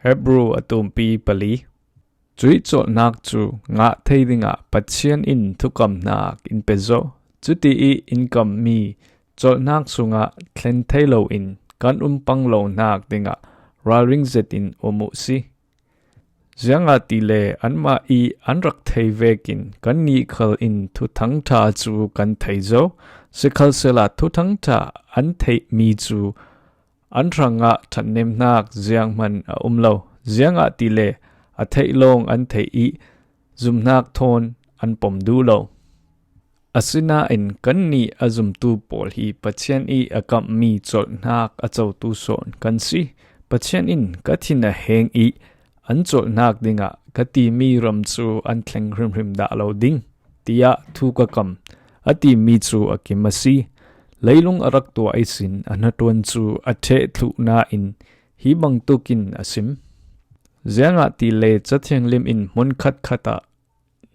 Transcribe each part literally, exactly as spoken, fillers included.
Hebru a tumpi pali. Cuih colhnak cu ngah thei dingah Pathian in thukamhnak in pe zo. Cuti ih in kammi colhnak sungah thlen thei loin kan um pang lonak dingah ralring zetin um uh si. Ziangahtile anmah ih an rak thei vekin kannih khal in Thuthang ṭha cu kan thei zo. Sikhalsehla Thuthang ṭha an theihmi cu an hrangah ṭhathnemnak zianghman a um lo. Ziangahtile a theih lawng an theih ih zumhnak thawn an pom duh lo. Asinain kannih a zumtu pawl hi Pathian ih a kamhmi colhnak a cotu sawn kan si. Pathian in ka thin a heng ih an colhnak dingah ka timi ram cu an thleng hrimhrim dah lo ding, tiah thu ka kam, a timi cu a kim a si. Leilung a rak tuah ihsin a hnaṭuan cu a ṭheh thluh nain hi bangtukin a sim. Ziangahtile Cathiang Lim in hmun khatkhat ah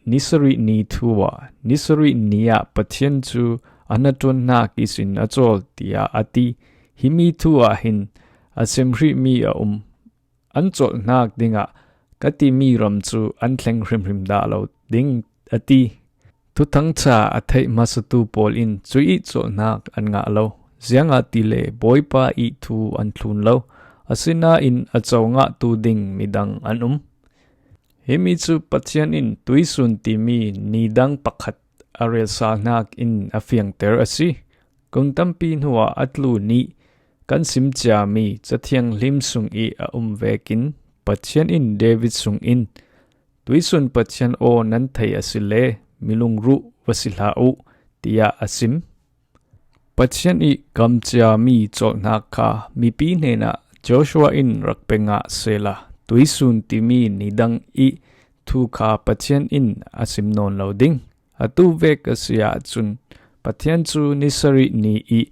ni sarih ni thu ah ni sarih ni ah Pathian cu a hnaṭuannak ihsin a cawl, tiah a ti. Himi thu ah hin a sim hrihmi a um. An colhnak dingah ka timi ram cu an thleng hrimhrim dah lo ding, a ti. Thuthang ṭha a theih hmasatu pawl in cuih colhnak an ngah lo. Ziangahtile Bawipa ih thu an thlun lo. Asinain a co ngahtu ding midang an um. Himi cu Pathian in tuisun timi ni dang pakhat a relsalnak in a fiangter a si. Kum tampi hnuah a tlu nih kan sim ciami Cathiang Lim sung ih a um vekin Pathian in David sung in, "Tuisun Pathian aw nan thei asile, milungruh va si hlah uh," tiah a sim. Pathian ih kam ciami colhnak kha mipi hnenah Joshua in rak pe ngah sehla, tuisun timi ni dang ih thu kha Pathian in a sim nawn lo ding. Atu vek a si ahcun Pathian cu ni sarih ni ih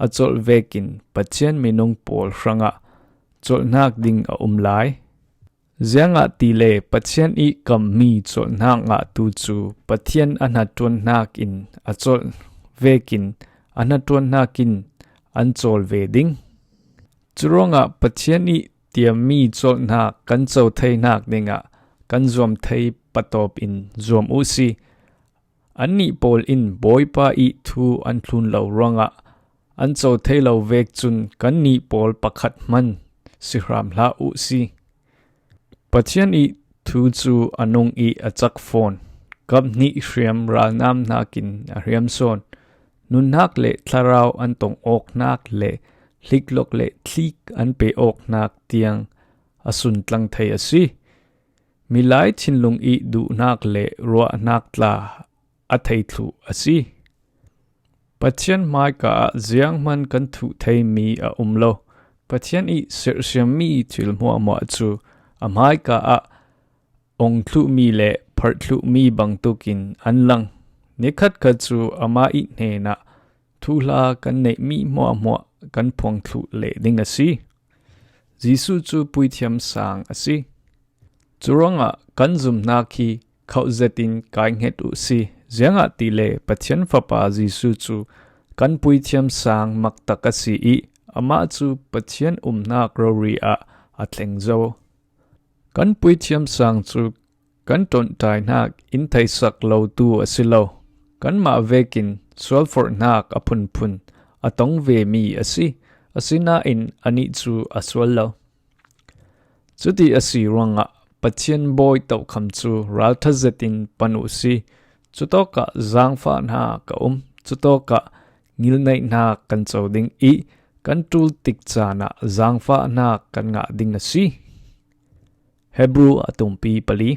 a colh vekin Pathian minung pawl hrangah colhnak ding a um lai. Ziangahtile Pathian ih kammi colhnak ngahtu cu Pathian a hnaṭuannak in a colh vekin a hnaṭuannak in an cawl ve ding. Curuangah Pathian ih tiammi colhnak kan co theinak dingah kan zuam thei patawp in zuam uh si. Annih pawl in Bawipa ih thu an thlun lo ruangah an co thei lo vek cun kannih pawl pakhat hman si hram hlah uh si. Pathian ih thu cu a nung ih a cak fawn. Kamhnih hriam ralnam hnakin a hriam sawn. Nunnak le thlarau an tong awknak le hliklok le thlik an pe awknak tiang a suntlang thei a si. Milai thinlung ih duhnak le ruahnak tla a thei thluh a si. Pathian hmaika ah zianghman kan thuh theimi a um lo. Pathian ih serhsiammi thil hmuahhmuah cu a hmaika ah ong thluhmi le pharh thluhmi bangtukin an lang. Nikhatkhat cu amah ih hnenah thuhla kan neihmi hmuahhmuah kan phuang thluh leh ding a si. Jesuh cu puithiam sang a si. Curuangah kan zumhnak hi khauh zetin kai hnget uh si. Ziangahtile Pathian Fapa Jesuh cu kan puithiam sang maktak a si ih amah cu Pathian umnak rori ah a thleng zo. Kan puithiam sang cu kan ṭonṭaihnak in theihsak lotu a si lo. Kanmah vekin sualforhnak a phunphun a tong vemi a si. Asinain anih cu a sual lo. Cuti a si ruangah Pathian bawi tokham cu ralṭha zetin pan uh si. Cutawkah zaangfahnak a um. Cutawkah ngilneihnak kan co ding ih kan ṭul tik caan ah zaangfahnak kan ngah ding a si. Hebru a tumpi pali.